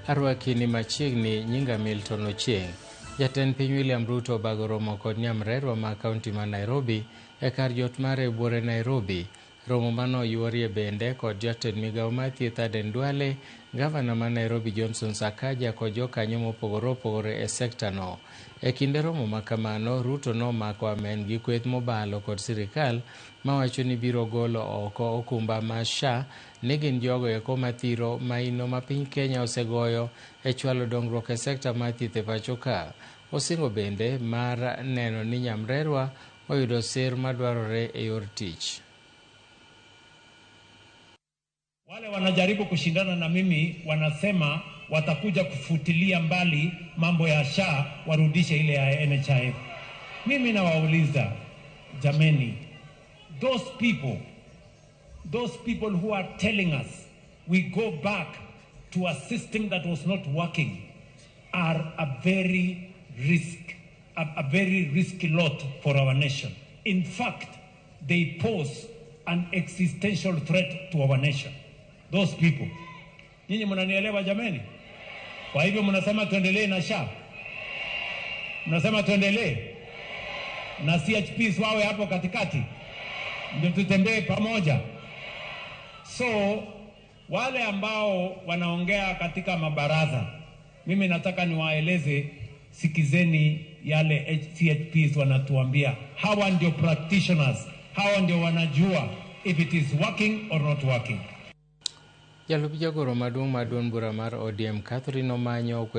Arwaki ni machiegni nyinga Milton Ochieng. Jatend piny William Ruto obago romo kod nyamrerwa ma kaunti ma Nairobi e kar jot mare e buore Nairobi. Romo mano yuorie bende kod jatend migawo mar thieth Aden Duale, gavana ma Nairobi Johnson Sakaja kod jokanyo mopogore opogore e sekta no. E kinde romo ma kamano, Ruto nomako amen gi kweth mobalo kod sirikal mawacho ni biro golo oko okumba mar SHA ni gin jogo eko mathiro maino ma piny Kenya osegoyo e chwalo dongruok e sekta mar thieth e pacho ka. Osingo bende mar neno ni nyamrerwa oyudo sir madwarore e yor tich. Wale wanajaribu kushindana na mimi wanasema watakuja kufutilia mbali mambo ya SHA, warudishe ile ya NHIF. Mimi nawauliza jameni, those people who are telling us we go back to a system that was not working are a very risky lot for our nation. In fact, they pose an existential threat to our nation. Those people. Nyinyi mnanielewa jameni? Kwa hivyo mnasema tuendelee na SHA? Mnasema tuendelee na CHPs wawe hapo katikati, ndio tutembee pamoja. So wale ambao wanaongea katika mabaraza, mimi nataka niwaeleze, sikizeni yale CHPs wanatuambia. Hawa ndio practitioners, hawa ndio wanajua if it is working or not working. Jalup jagoro maduong' mar duond bura mar ODM Catherine Omanyo okwedo